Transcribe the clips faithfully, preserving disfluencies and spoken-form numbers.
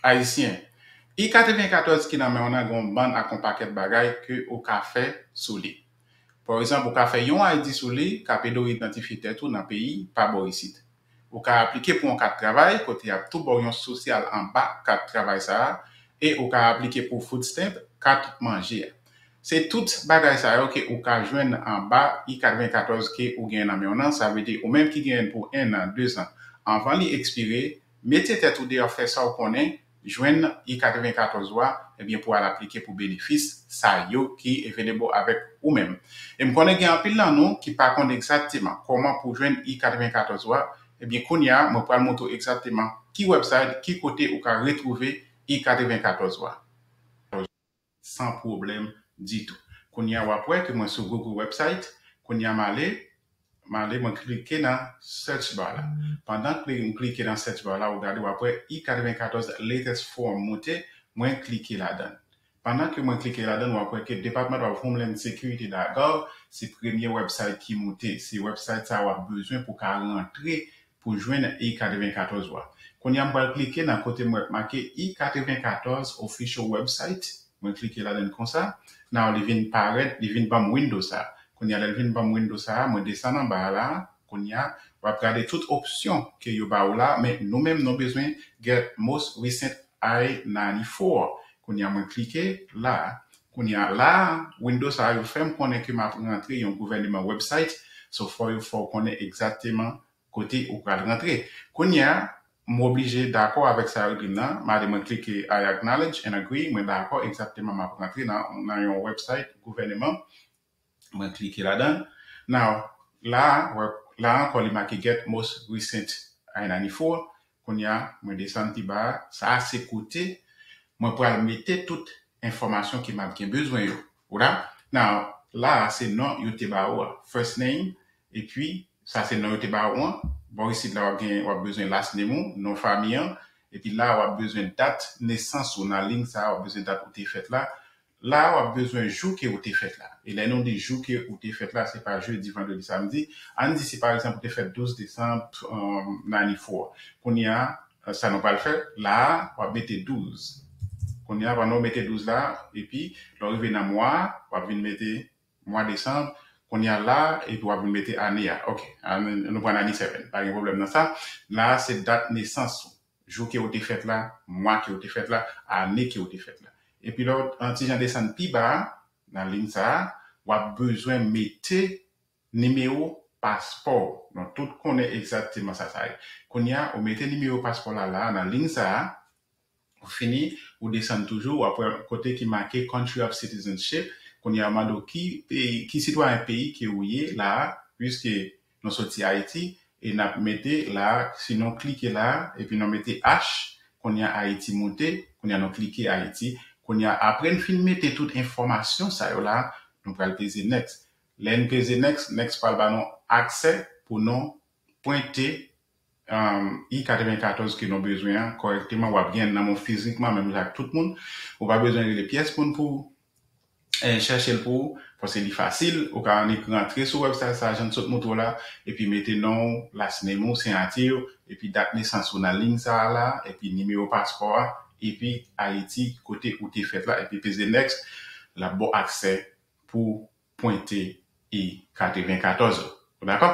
Ayisyen, I katrevenkatòz ki nan men w nan gen yon bann ak yon pakèt bagay ke ou ka fè sou li. Pa egzanp, ou ka fè yon I D sou li k ap ede w idantifye tèt ou nan peyi pa bò isit. Ou ka aplike pou yon kat travay kote y ap tou ba w yon sosyal anba kat travay sa a, e ou ka aplike pou food stamp, kat manje a. Se tout bagay sa yo ke ou ka jwenn anba I katrevenkatòz ke ou genyen nan men w nan, sa vle di ou menm ki genyen l pou en an, de zan, anvan li ekspire, mete tèt ou deyò, fè sa w konnen, jwenn I katrevenkatòz ou a, ebyen pou al aplike pou benefis sa yo ki available avèk ou menm. E m konnen gen anpil nan nou ki pa konn egzakteman kòman pou jwenn I katrevenkatòz ou a, ebyen kounye a, mwen pral montre w egzakteman ki website, ki kote ou ka retwouve I katrevenkatòz ou a. San pwoblèm ditou. Kounye a, w ap wè ke mwen sou Google website. Kounye a, m ale, m ale, mwen klike nan search bar la. Pandan ke m klike nan search bar la, ou gade, w ap wè I katrevenkatòz latest form monte, mwen klike ladan l. Pandan ke mwen klike ladan l, w ap wè ke Department of Homeland Security dot gov se premye website ki monte. Se website sa a w ap bezwen pou ka rantre pou jwenn I katrevenkatòz ou a. Kounye a, m pral klike nan kote m wè k make I katrevenkatòz official website. Mwen klike ladan l konsa. Now, li vin parèt, li vin ban m window sa a. Kounye a, lè l vin ban m window sa a, mwen desann anba a la. Kounye a, w ap gade tout opsyon ke yo ba ou la, men nou menm, nou bezwen get most recent I ninety-four. Kounye a, mwen klike la. Kounye a, la, window sa a, yo fè m konnen ke m ap rantre yon gouvèneman website. So, fò yo fè w konnen egzakteman kote ou pral rantre. Kounye a, m oblije dakò avèk sa yo di m nan. M ale, mwen klike I acknowledge and agree. Mwen dakò egzakteman m ap rantre nan, nan yon website gouvèneman. Mwen klike ladan l. Now, la, wè, la ankò, li make get most recent I ninety-four. Kounye a, mwen desann pi ba a. Sa a se kote mwen pral mete tout enfòmasyon ke m ap gen bezwen yo. Ou la? Now, la a se non yo te ba ou a. First name, epi sa se non yo te ba ou an. Bò isit la, w ap gen, w ap bezwen last name ou, non fanmi an. Epi la, w ap bezwen dat nesans ou nan liy sa a, w ap bezwen dat ou te fèt la. La a, w ap bezwen jou ke ou te fèt la. E lè nou di jou ke ou te fèt la, se pa jedi, vandredi, samdi. Ann di si, pa egzanp, ou te fèt douz desanm, um, ninety-four. Kounye a, sa nou pral fè, la a, w ap mete douz. Kounye a, pandan w mete douz la, epi lè w rive nan mwa a, w ap vin mete mwa desanm. Kounye a la, epi w ap vin mete ane a. Ok, ane, nou pran ninety-seven. Pa gen pwoblèm nan sa. La a, se dat nesans ou. Jou ke ou te fèt la, mwa ke ou te fèt la, ane ke ou te fèt la. Epi lè w, yon ti jan desann pi ba a, nan liy sa a, w ap bezwen mete nimewo paspò w. Nou tout konnen egzakteman sa sa ye. Kounye a, ou mete nimewo paspò w la la a, nan liy sa a, ou fini, ou desann toujou, w ap wè kote ki make Country of Citizenship. Kounye a, yo mande w ki peyi, ki sitwayen peyi ke ou ye la a, piske nou soti Ayiti, e n ap mete la a, si nou klike la a, epi nou mete H, kounye a Ayiti moute, kounye a nou klike Ayiti. Kounye a, apre n fin mete tout enfòmasyon sa yo la, nou pral peze next. Lè n peze next, next pral ba nou aksè pou nou pwente, um, I katrevenkatòz ke nou bezwen an kòrèkteman. W ap gen nan men w fizikman, menm jan ak tout moun. Ou pa bezwen rele pyès moun pou, eh, chèche l pou ou, paske li fasil. Ou ka annik rantre sou website sa, jan m sot montre w la, epi mete non w, last name ou, siyati w, epi dat nesans ou nan liy sa a la, epi nimewo paspò a, epi Ayiti, kote ou te fèt la, epi peze next, l ap ba w aksè pou pwente I katrevenkatòz ou. Ou dakò?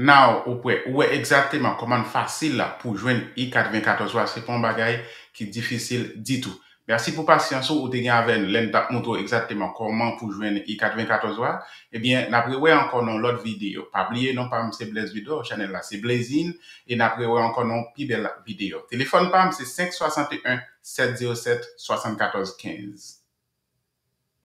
Now, ou prè, ou wè egzakteman kòman l fasil la pou jwenn I katrevenkatòz ou a, se pa yon bagay ki difisil ditou. Mèsi pou pasyans ou, ou te gen avè n lè n t ap montre w egzakteman kòman pou jwenn I katrevenkatòz ou a. Ebyen, n ap rewè ankò nan yon lòt videyo. Pa bliye, non pa m se Blaze Ludo, chanèl la se Blazin, e n ap rewè ankò nan yon pi bèl videyo. Telefòn pa m se senk swasanteyen, sèt zewo sèt, swasannkatòz kenz.